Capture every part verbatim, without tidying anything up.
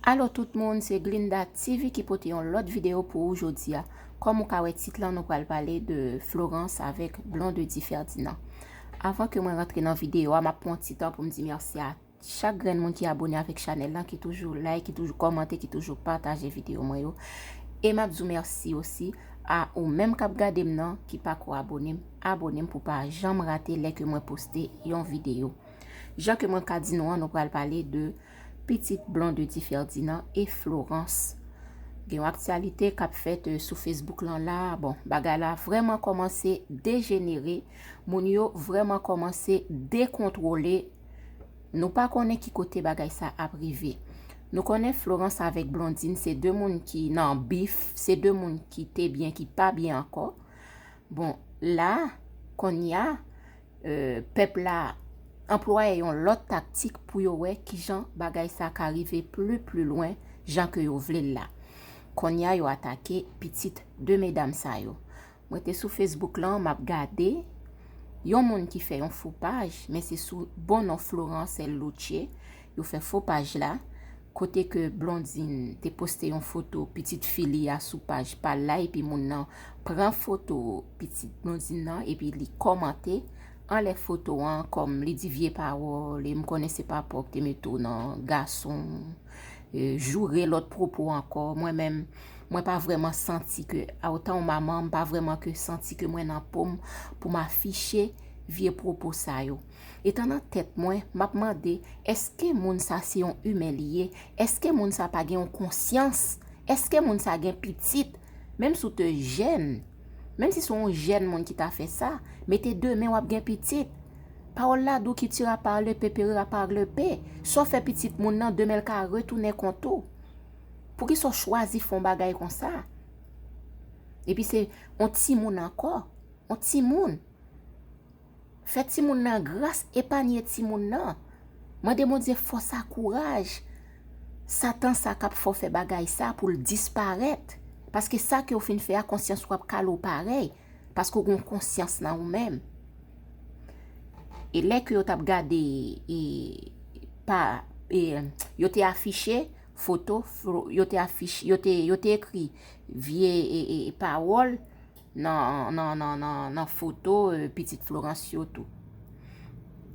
Alo tout moun, se Glinda T V ki pote yon lòt videyo pou ou jodi a. Kòm ou ka wè tit lan, nou pral pale de Florence avèk Blondedy Ferdinand. Avan ke mwen rantre nan videyo a, m ap pran yon ti tan pou m di mèsi a chak grenn moun ki abone avèk chanèl lan, ki toujou like, ki toujou kòmante, ki toujou pataje videyo mwen yo. E m ap di w mèsi osi a ou menm k ap gade m nan, ki pako abone m, abone m pou pa janm rate lè ke mwen poste yon videyo. Jan ke mwen ka di nou an, nou pral pale de pitit Blondedy Ferdinand e Florence. Gen yon aktyalite k ap fèt, euh, sou Facebook lan la. Bon, bagay la vrèman kòmanse dejenere. Moun yo vrèman kòmanse dekontwole. Nou pa konnen ki kote bagay sa ap rive. Nou konnen Florence avèk Blondedy se de moun ki nan bif, se de moun ki te byen, ki pa byen ankò. Bon, la, kounye a, euh, pèp la anplwaye yon lòt taktik pou yo wè kijan bagay sa ka rive pli, pli lwen, jan ke yo vle l la. Kounye a, yo atake pitit de medam sa yo. Mwen te sou Facebook lan, m ap gade yon moun ki fè yon fo paj, men se sou bon non Florence L Loutche yo fè fo paj la, kote ke Blondedy te poste yon foto pitit fi li a sou paj pa l la, epi moun nan pran foto pitit Blondedy nan, epi li kòmante anlè foto an, kòm li di vye pawòl, e m konnen se pa pòk te mete w nan gason, e, joure lòt pwopo ankò. Mwen menm, mwen pa vrèman santi ke, a otan yon manman, m pa vrèman ke santi ke mwen nan po m pou m afiche vye pwopo sa yo. Etan nan tèt mwen, m ap mande, èske moun sa se yon imen li ye? Èske moun sa pa gen yon konsyans? Èske moun sa gen pitit? Menm si w te jèn, menm si se yon jèn moun ki ta fè sa, mete demen w ap gen pitit. Pawòl la di w qui tuera par l'épée périra par l'épée. Sa w fè pitit moun nan, demen l ka retounen kont ou. Poukisa w chwazi fè yon bagay konsa? Epi se yon timoun ankò. Yon timoun. Fè timoun nan gras, epanye timoun nan. Mande Bondye fòs ak kouraj Satan sa k ap fè w fè bagay sa pou l disparèt. Paske sa ke w fin fè a, konsyans ou ap kale w parèy. Paske w gen yon konsyans nan ou menm. E lè ke yo t ap gade, e, pa, e, yo te afiche foto, flo-, yo te afiche, yo te, yo te ekri vye, e, e, e pawòl nan, nan, nan, nan, nan foto, e, pitit Florence yo tou.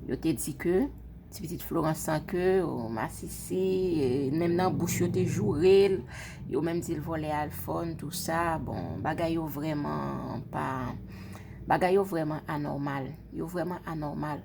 Yo te di ke ti pitit Florence sa ke, o, masisi, e, menm nan bouch yo te joure l, yo menm di l vòlè iPhone, tou sa. Bon, bagay yo vrèman pa, bagay yo vrèman anòmal. Yo vrèman anòmal.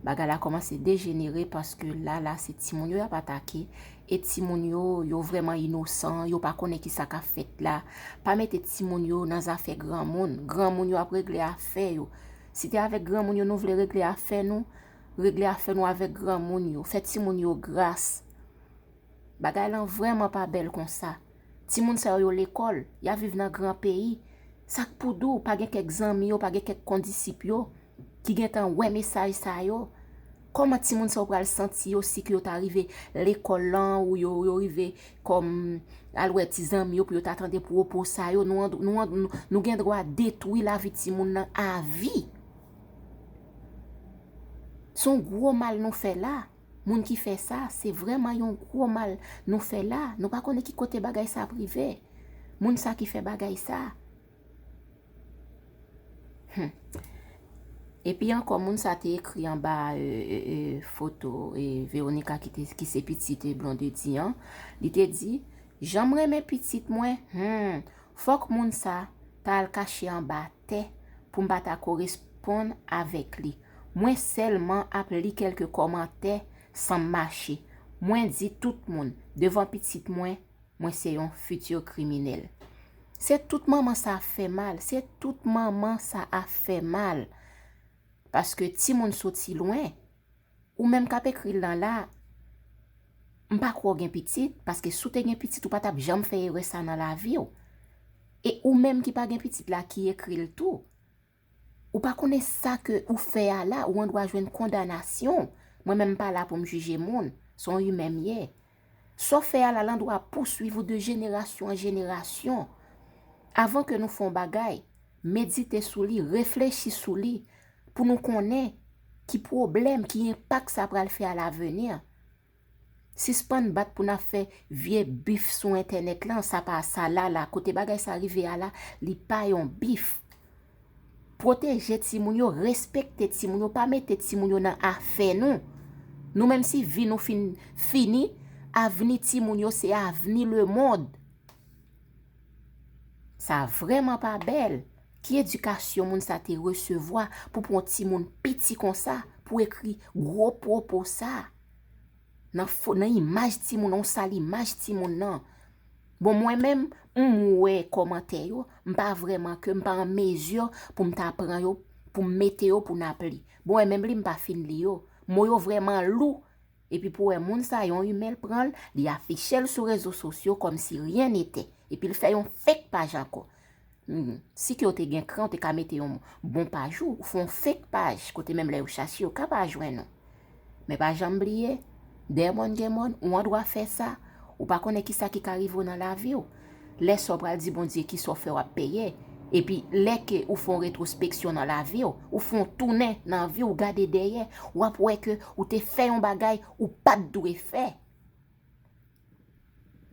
Bagay la kòmanse dejenere paske la, la, se timoun yo y ap atake. E timoun yo, yo vrèman inosan, yo pa konnen ki sa k ap fèt la. Pa mete timoun yo nan zafè granmoun. Granmoun yo ap regle afè yo. Si te avèk granmoun yo nou vle regle afè nou, regle afè nou avèk granmoun yo. Fè timoun yo gras. Bagay lan vrèman pa bèl konsa. Timoun sa yo, yo lekòl, y ap viv nan gran peyi. Sa k pou di w, pa gen kèk zanmi yo, pa gen kèk kondisip yo ki gentan wè mesaj sa yo? Kòman timoun sa yo pral santi yo si ke yo ta rive lekòl lan, ou yo, yo rive kòm al wè ti zanmi yo pou yo ta tande pwopo sa yo? Nou an, nou an, nou, nou gen dwa detwi lavi timoun nan avi. Se yon gwo mal nou fè la. Moun ki fè sa, se vrèman yon gwo mal nou fè la. Nou pa konnen ki kote bagay sa ap rive. Moun sa ki fè bagay sa. Hmm. Epi ankò, moun sa te ekri anba, e, e, e, foto, e, Veronica ki te, ki se pitit, e, Blondedy an. Li te di, "Jan m renmen pitit mwen, hmm, fòk moun sa ta al kache anba tè pou m pa ta koresponn avèk li. Mwen sèlman ap li kèlke kòmantè san m mache. Mwen di tout moun, devan pitit mwen, mwen se yon fiti kriminèl." Se tout manman sa ap fè mal, se tout manman sa ap fè mal. Paske timoun soti lwen. Ou menm k ap ekri l lan la, m pa kwè w gen pitit, paske si w te gen pitit, ou pa t ap janm fè erè sa nan lavi w. E ou menm ki pa gen pitit la ki ekri l tou, ou pa konnen sa ke ou fè a la, ou andwa jwenn kondanasyon. Mwen menm m pa la pou m jije moun, se yon imen m ye. Sa w fè a la, l andwa pouswiv ou de jenerasyon an jenerasyon. Avan ke nou fè yon bagay, medite sou li, reflechi sou li, pou nou konnen ki pwoblèm, ki enpak sa pral fè a lavenir. Sispann bat pou n ap fè vye bif sou entènèt lan, sa pa sa la la, kote bagay sa rive a la, li pa yon bif. Pwoteje timoun yo, respekte timoun yo, pa mete timoun yo nan afè nou. Nou menm si vi nou fin fini, avni timoun yo se avni lemonn. Sa vrèman pa bèl. Ki edikasyon moun sa te resevwa pou pran timoun piti konsa, pou ekri gwo pwopo sa? Nan fo, nan imaj timoun nan, ou sal imaj timoun nan. Bon, mwen menm, m wè kòmantè yo, m pa vrèman ke m pa an mezi pou m ta pran yo, pou m mete yo pou n ap li. Bon, mwen menm li, m pa fin li yo. Mo yo vrèman lou. Epi pou wè moun sa, yon imèl pran l, li afiche l sou rezo sosyo kòmsi ryen nete. Epi l fè yon fake paj ankò. Hmm, si ke w te gen kran, w te ka mete yon bon paj ou, ou fè yon fake paj, kote menm lè yo chache, yo ka pa jwenn ou. Men pa janm bliye, dèyè mòn gen mòn, ou andwa fè sa, ou pa konnen kisa ki ka rive w nan lavi w. Lè sa w pral di Bondye kisa w fè w ap peye. Epi lè ke ou fè yon retwospeksyon nan lavi w, ou fè yon tounen nan vi w, gade dèyè, w ap wè ke ou te fè yon bagay ou pa t dwe fè.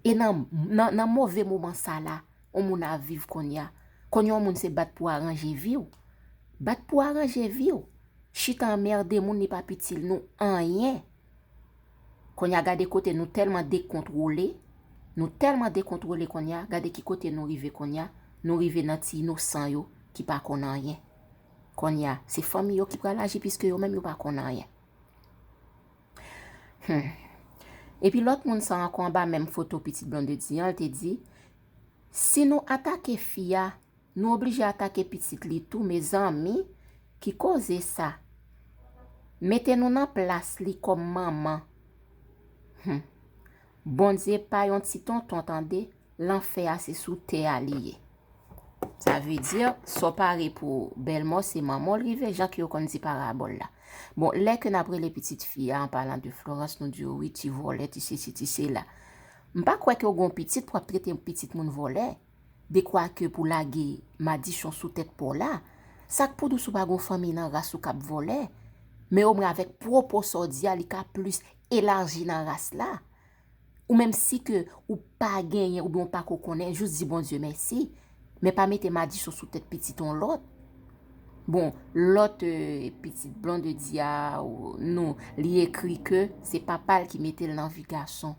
E nan, nan, nan move moman sa la, yon moun ap viv kounye a. Kounye a yon moun se bat pou aranje vi w. Bat pou aranje vi w. Chita anmède moun, li p ap itil nou anyen. Kounye a gade kote nou tèlman dekontwole, nou tèlman dekontwole kounye a, gade ki kote nou rive kounye a, nou rive nan ti inosan yo ki pa konn anyen. Kounye a, se fanmi yo ki pral aji piske yo menm yo pa konn anyen. Hmm. Epi lòt moun sa ankò anba menm foto pitit Blondedy an, l te di, si nou atake fi a, nou oblije atake pitit li tou, mezanmi, ki koze sa? Mete nou nan plas li kòm manman. Hmm. Bondye pa yon ti tonton, tande, lanfè a se sou tè a li ye. Sa vle di, sa w pare pou bèlmò, se manman w l rive, jan ke yo konn di parabòl la. Bon, lè ke n ap rele pitit fi a, an palan de Florence, nou di yo wi, ti vòlè, ti sesi, ti sela. M pa kwè ke w gen yon pitit pou w ap trete pitit moun vòlè. Dekwa ke pou lage madichon sou tèt pa w la. Sa k pou di w si w pa gen yon fanmi nan ras ou k ap vòlè? Men omwen avèk pwopo sa w di a, li ka plis elaji nan ras la. Ou menm si ke ou pa genyen oubyen ou pa ko konnen, jis di Bondye mèsi. Men pa mete madichon sou tèt pitit yon lòt. Bon, lòt, euh, pitit Blondedy a, ou, nou, li ekri ke se papa l ki mete l nan vi gason.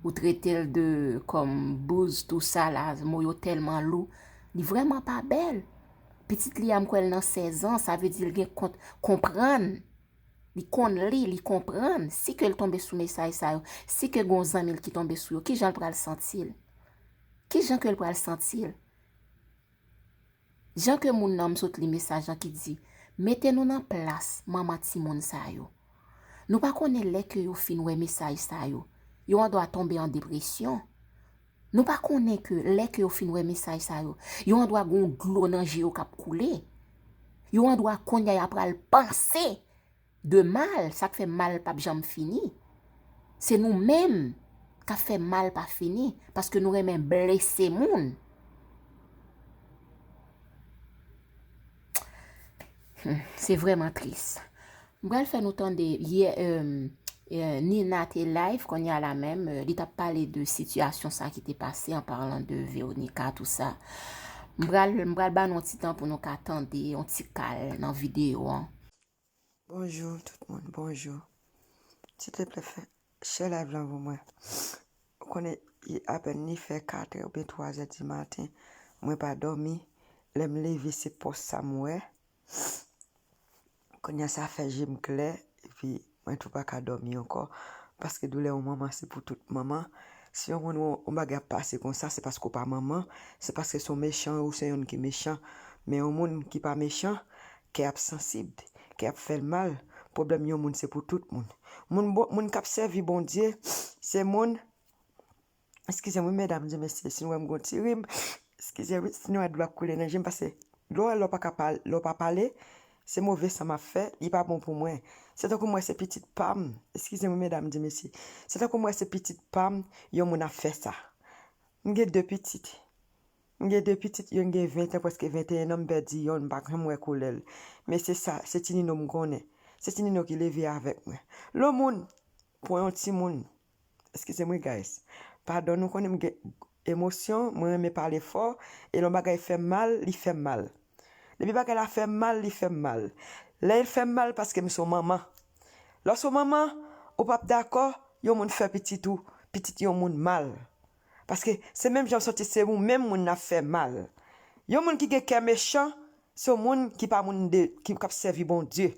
Ou trete l de kòm bouz, tou sa la, mo yo tèlman lou. Li vrèman pa bèl. Pitit li a, m kwè l nan sèz an, sa vle di l gen kont, konprann. Li konn li, li konprann. Si ke l tonbe sou mesaj sa yo, si ke gon zanmi l ki tonbe sou yo, kijan l pral santi l? Kijan ke l pral santi l? Jan ke moun nan, m sot li mesaj lan ki di, mete nou nan plas manman timoun sa yo. Nou pa konnen lè ke yo fin wè mesaj sa yo, yo andwa tonbe an depresyon. Nou pa konnen ke lè ke yo fin wè mesaj sa yo, yo andwa gon dlo nan je yo k ap koule. Yo andwa kounye a y ap pral panse de mal, sa k fè mal p ap janm fini. Se nou menm k ap fè mal pa fini, paske nou renmen blese moun. Hmm, se vrèman tris. M pral fè nou tande yè, euh, euh, Nina te live, kounye a la menm, euh, li t ap pale de sitiyasyon sa ki te pase an palan de Veronica, tou sa. M pral, m pral ba nou yon ti tan pou nou ka tande yon ti kal nan videyo an. Bonjou tout moun, bonjou. Silteplè fè share live lan pou mwen. Ou konnen, apèn li fè katrè oubyen twazè di maten, mwen pa dòmi. Lè m leve se pòs sa m wè. Kounye a sa fè je m klè, epi mwen tou pa ka dòmi ankò, paske doulè yon manman se pou tout manman. Si yon moun yon, yon bagay ap pase konsa, se paske w pa manman, se paske se yon mechan ou se youn ki mechan. Men yon moun ki pa mechan, kè ap sansib, kè ap fè l mal. Pwoblèm yon moun se pou tout moun. Moun bon, moun k ap sèvi Bondye, se moun Eskize m wi medam e mesye, si nou wè m gon ti rim, eskize wi, si nou wè dlo ap koule nan je m, paske lè w wè lè w pa ka pale, lè w pa pale, se move san m ap fè, li pa bon pou mwen. Se tankou m wè se pitit pa m, eskize m wi medam e mesye, se tankou m wè se pitit pa m, yon moun ap fè sa. M gen de pitit. M gen de pitit, youn gen ven tan, prèske venteyen an, m pèdi yonn, m pa janm wè koulè l. Men se sa, se Ti Nino m konnen. Se Ti Nino ki leve avèk mwen. Lè yon moun pran yon timoun, Eskize m wi, guys. Padon, nou konnen m gen emosyon, mwen renmen pale fò, e lè yon bagay fè m mal, li fè m mal. Depi bagay la fè m mal, li fè m mal. Lè l fè m mal, paske m se yon manman. Lè w se yon manman, ou p ap dakò yon moun fè pitit ou, pitit yon moun mal. Paske se menm jan w santi se ou menm moun nan ap fè mal. Yon moun ki gen kè mechan, se yon moun ki pa moun de, ki, k ap sèvi Bondye.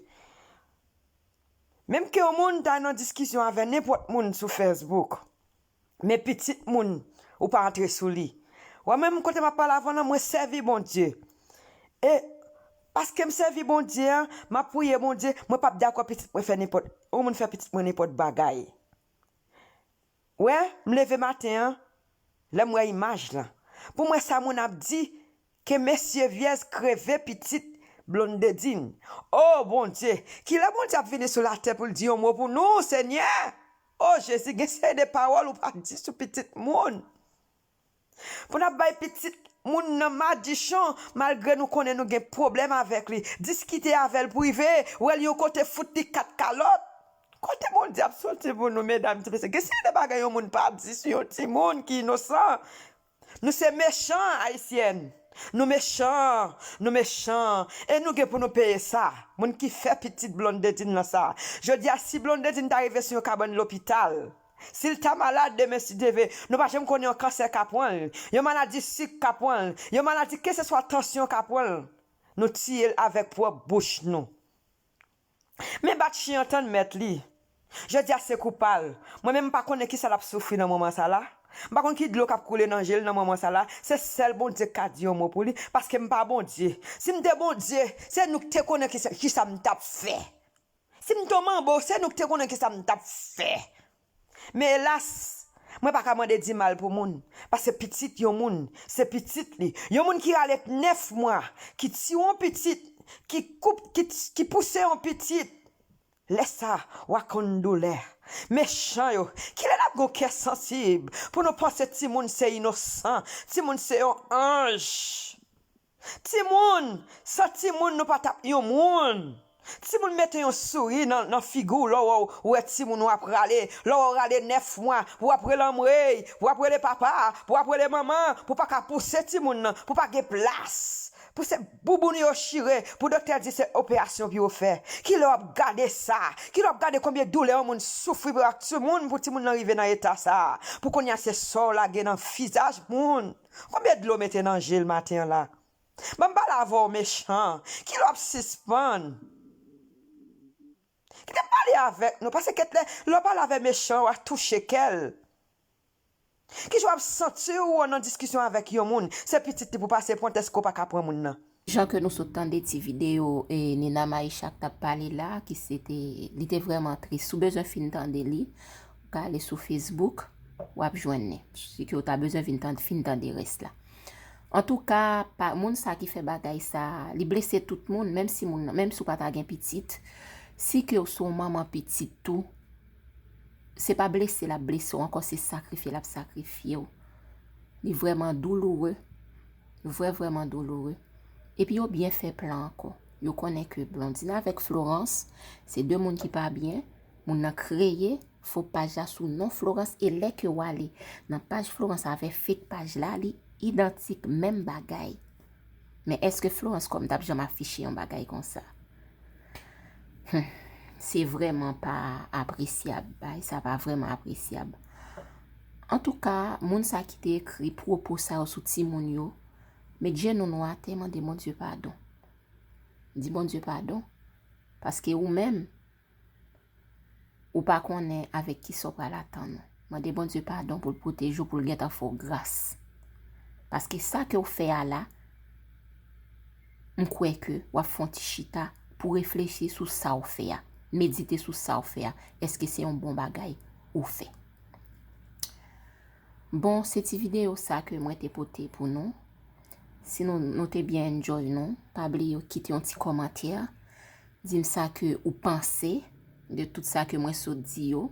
Menm ke yon moun ta nan diskisyon avè nenpòt moun sou Facebook, men pitit moun, ou pa antre sou li. Wè menm kote m ap pale avè w lan, mwen sèvi Bondye. E paske m sèvi Bondye an, m ap priye Bondye, mwen p ap dakò pitit mwen fè nenpòt, yon moun fè pitit mwen nenpòt bagay. Wè, m leve maten an, lè m wè imaj lan. Pou m wè sa moun ap di, ke mesye vyèz kreve pitit Blondedine. O Bondye, kilè Bondye ap vini sou latè pou l di yon mo pou nou, Senyè? O Jezi, gen seri de pawòl ou pa di sou pitit moun. Pou n ap bay pitit moun nan madichon, malgre nou konnen nou gen pwoblèm avèk li. Diskite avè l prive, wè l yon kote, fout li kat kalòt. Kote Bondye ap soti pou nou, medam, ti mesye? Gen seri de bagay yon moun pa di sou yon timoun ki inosan. Nou se mechan, Ayisyèn. Nou mechan, nou mechan. E nou gen pou nou peye sa. Moun ki fè pitit Blondedine lan sa. Jodi a, si Blondedine ta rive sou yon kabann lopital, si l ta malad demen, si Dye vle, nou pa janm konnen yon kansè ka pran l, yon maladi sik ka pran l, yon maladi keseswa tansyon ka pran l. Nou tiye l avèk pwòp bouch nou. Men bat chen an tann mèt li. Jodi a se kou pa l. Mwen menm m pa konnen kisa l ap soufri nan moman sa la. M pa konn ki dlo k ap koule nan je l nan moman sa la. Se sèl Bondye k ka di yon mo pou li, paske m pa Bondye. Si m te Bondye, se nou k te konnen kisa, kisa m t ap fè. Si m te yon manbo, se nou k te konnen kisa m t ap fè. Men elas, mwen pa ka mande di mal pou moun, paske pitit yon moun, se pitit li. Yon moun ki rale nèf mwa, ki tiye yon pitit, ki koup, ki, ki pouse yon pitit, lè sa, w a konn doulè. Mechan yo, kilè n ap gen yon kè sansib pou nou panse timoun se inosan, timoun se yon anj? Timoun, san timoun nou pa t ap yon moun. Timoun mete yon souri nan, nan figi w lè w, w wè timoun w ap rale, lè w rale nèf mwa, pou w ap rele anmwey, pou w ap rele papa, pou w ap rele manman, pou w pa ka pouse timoun nan, pou pa gen plas, pou se bouboun yo chire, pou doktè di se operasyon pou yo fè. Kilè w ap gade sa? Kilè w ap gade konbyen doulè yon moun soufri pou ak timoun, pou timoun nan rive nan eta sa? Pou kounye a se sa w lage nan vizaj moun. Konbyen dlo mete nan je l maten an la? Ban m pale avè w, mechan. Kilè w ap sispann? Kite m pale avèk nou, paske kèt lè, lè w pale avè mechan, w a touche kè l. Kijan w ap santi w nan diskisyon avèk yon moun? Se pitit li pou pase pran, èske w pa ka pran moun nan? Jan ke nou sot tande ti videyo, e, Nina Maïcha k t ap pale la, ki se te, li te vrèman tris. Si w bezwen fin tande li, ou ka ale sou Facebook, w ap jwenn li. Si ke w ta bezwen vin tande, fin tande rès la. Antouka, pa, moun sa ki fè bagay sa, li blese tout moun, menm si moun nan, menm si w pa ta gen pitit, si ke w se yon manman pitit tou, se pa blese l ap blese w ankò, se sakrifye l ap sakrifye w. Li vrèman douloure, vrè, vrèman douloure. Epi yo byen fè plan ankò. Yo konnen ke Blondine avèk Florence, se de moun ki pa byen, moun nan kreye fo paj la sou non Florence, e lè ke w ale nan paj Florence avè fake paj la, li idantik, menm bagay. Men èske Florence kòm t ap janm afiche yon bagay konsa? Hmm, se vrèman pa apresyab, bagay sa pa vrèman apresyab. Antouka, moun sa ki te ekri pwopo sa yo sou timoun yo, met jenou nou atè, mande Bondye padon. Di Bondye padon, paske ou menm, ou pa konnen avèk kisa w pral atann ou. Mande Bondye padon pou l pwoteje w, pou l gentan fè w gras. Paske sa ke w fè a la, m kwè ke w ap fè yon ti chita pou reflechi sou sa w fè a. Medite sou sa w fè a. Èske se yon bon bagay ou fè? Bon, se ti videyo sa ke mwen te pote pou nou. Si nou, nou te byen enjoy nou, pa bliye kite yon ti kòmantè. Di m sa ke ou panse de tout sa ke mwen sot di yo.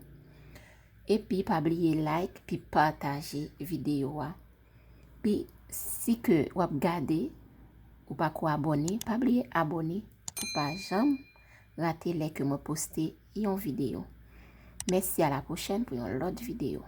Epi pa bliye like, pi pataje videyo a. Pi si ke w ap gade, ou pa ko abòne, pa bliye abòne pou pa janm rate lè ke mwen poste yon videyo. Mèsi, a la pwochèn pou yon lòt videyo.